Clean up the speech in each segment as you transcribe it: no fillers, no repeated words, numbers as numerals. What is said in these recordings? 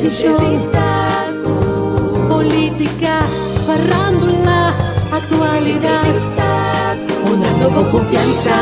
Entrevista, politica, farandula, actualidad. Una nueva confianza.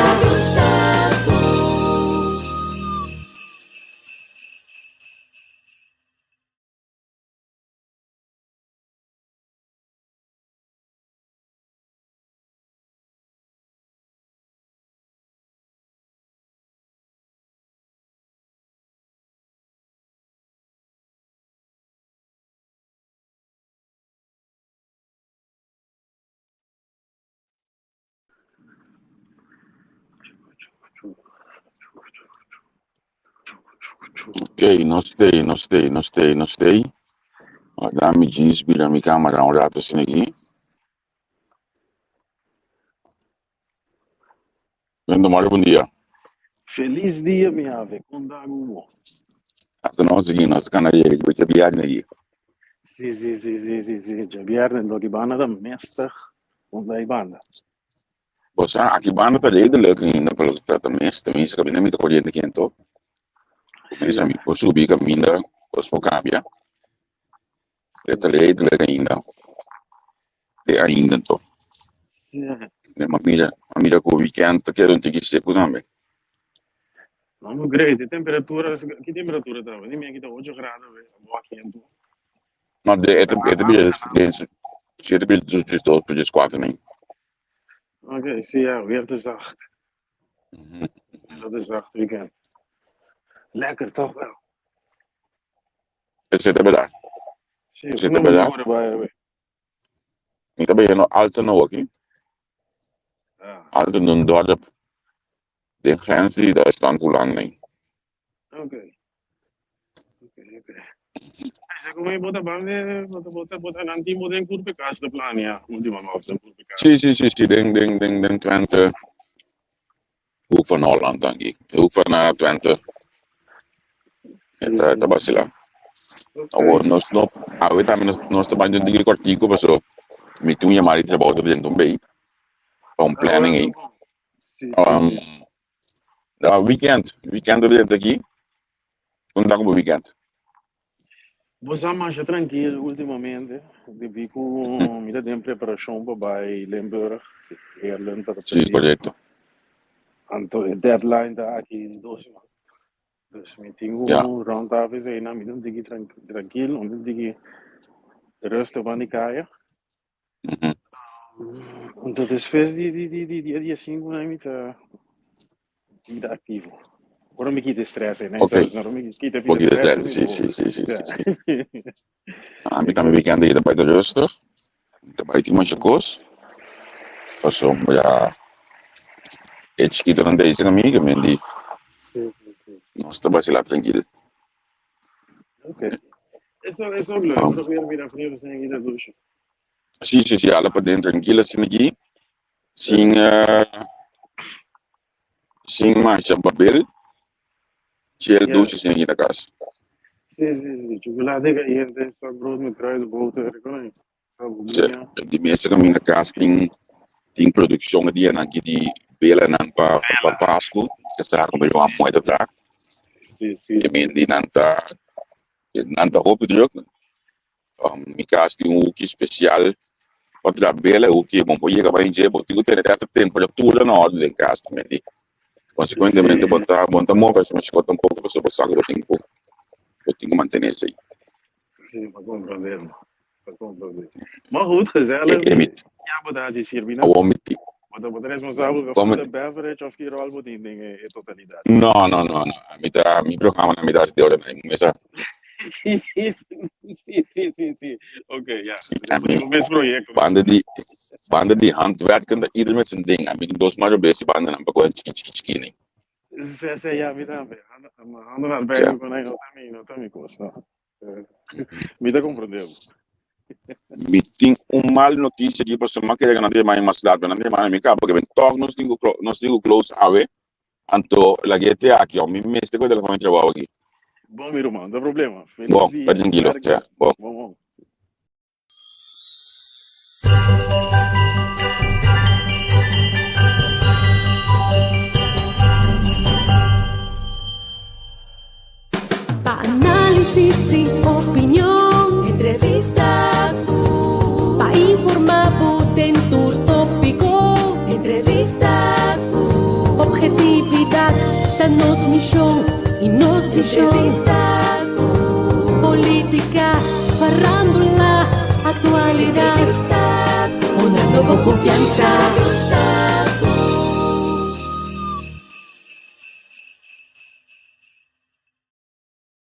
Ok, nos tei, nos tei, nos tei, nos tei. Laga mi djis bira mi camera un rato asina aki. Bendo Mario, bon dia. Feliz dia mi ave, kon ta arubo? Hasta nos aki, nos cana yega ki bocha bierne aki. Si, si, si, si, si, si, djabierne lo ki banda ta mestig kon ta e banda. Bo sa, aki banda ta redelijk ainda pa loke ta ta mes, tenminste kaminda mi ta koriente kento. Mesa mi por subi kaminda, kos por kambia. E ta redelijk ainda. Te ainda anto. Ma mira, ma mira ku weekend ta keda un tiki seku tambe. No, no great. E temperatura, ki temperatura ta? Ni mi aki ta 8 graden, we. Abo aki anto. No, de, e ta, e ta bira den su, si e ta bira dus 12, dus 4 nee. Oké, sí, ja, weer te zacht. Dat is zacht weekend. Lekker toch wel. Esei ta berdad. Sí, Esei ta no me berdad. mure bai, we. Mi ta bayendo Alten nou aki. Ah, Alten een dorp den grens di Duitsland Holanda. oké. Oké, oké. Ese como bota bande, bota bota bota nanti mo den kurpe kas de plan ja. Última maal den kurpe kas. Sí, sí, sí, sí, den den den den Twente. Hoek van Holland dan die. Hoek van uh, Twente. Ta ta basila. Awor nos no awe tambe nos nos ta banda un tiki kortico paso mi tin un yamada di trabou ta presenta un bay pa un planning ei. Um, uh, weekend, weekend ta drenta aki. Un ta como weekend. Bo sa masha trankil ultimamente, debí ku mi ta den preparashon pa bai Limburg, Heerlen pa ta Sí, presis. correcto. Anto e deadline ta aki in dos siman. Dus mi tin ku rond af eseinan, mi ta un tiki trankil, un tiki rustig ban di kaya. Anto despues di di di di dia dia sinku nan mi ta mi ta aktivo. Ora mi kita e stress ei, Ok. sabes, ora mi kita Bo pida kita stress, stress, mi sí, bo. sí, sí, sí, Ja. sí, sí. Ami tambe weekend ei ta bai ta rustig. Mi ta bai tin masha kos. Pasobra e chikitonan ta dicen ami ke men di Sí, sí, sí. nos ta basila trankil. Ok. Eso, eso ook leuk. Probeer weer even even zijn kita douche. Sí, sí, sí, ala paden trankil asina aki. Sin, uh, sin masha babel. Chill douche asina aki na kas. Sí, sí, sí. Chocolate caliente, stokbrood met kruidenboter. Kon Sí, di mesa kaminda kas tin tin produkshon e dianan aki di belanan pa pa Pasku, ke sa ku mi ruman muhé ta traha. Sí, sí. E men di nan ta nan ta hopi druk. Mi kas tin un huki spesial pa traha bela, e huki bo por yega bai dje, bo tin ku tene cierto temperatura na orde den kas tambe di. Konsekuentemente bo ta bo no ta move asina mashikó tampoko pasobra bo sa ku bo tin ku bo tin ku mantene esei. Sí, pa comprende. Pa comprende. Maar goed, gezellig. E mi Ja, bo ta hasi sirbi nan. awor mi tin Bo ta bo ta responsabel pa Kom food and beverage of ki rol bo tin den e totalidad? No, no, no, no. Mi ta mi programa na mi ta hasi de ora na mi mesa. Sí, sí, sí, sí. Oké, ja. Sí, Bo ami tin bo mes proyecto. banda di banda di handwerken ta ieder met zijn ding. Ami tin dos mas besi banda nan pa kohe chiki chiki chiki ni. Sí, sí, ja, mi tambe. Handen handen aan het werk kon no ta mi, no ta mi kos, no. Mi ta comprende bo. Mi tin un mal noticia aki pasobra mi a kere ku nan ta yama mi mas laat, pero nan ta yama mi kaba pasobra tòg nos tin ku nos tin ku close awe. Anto lag'é te aki, mi mester ku e telefòn di trabou aki. Bon mi ruman, no ta problema. Feliz Bon, dia. ta trankilo. Sterkte. Ja, bon. Bon, bon. Pa análisis y opinión. Aktualidat, Hunando bo konfiansa.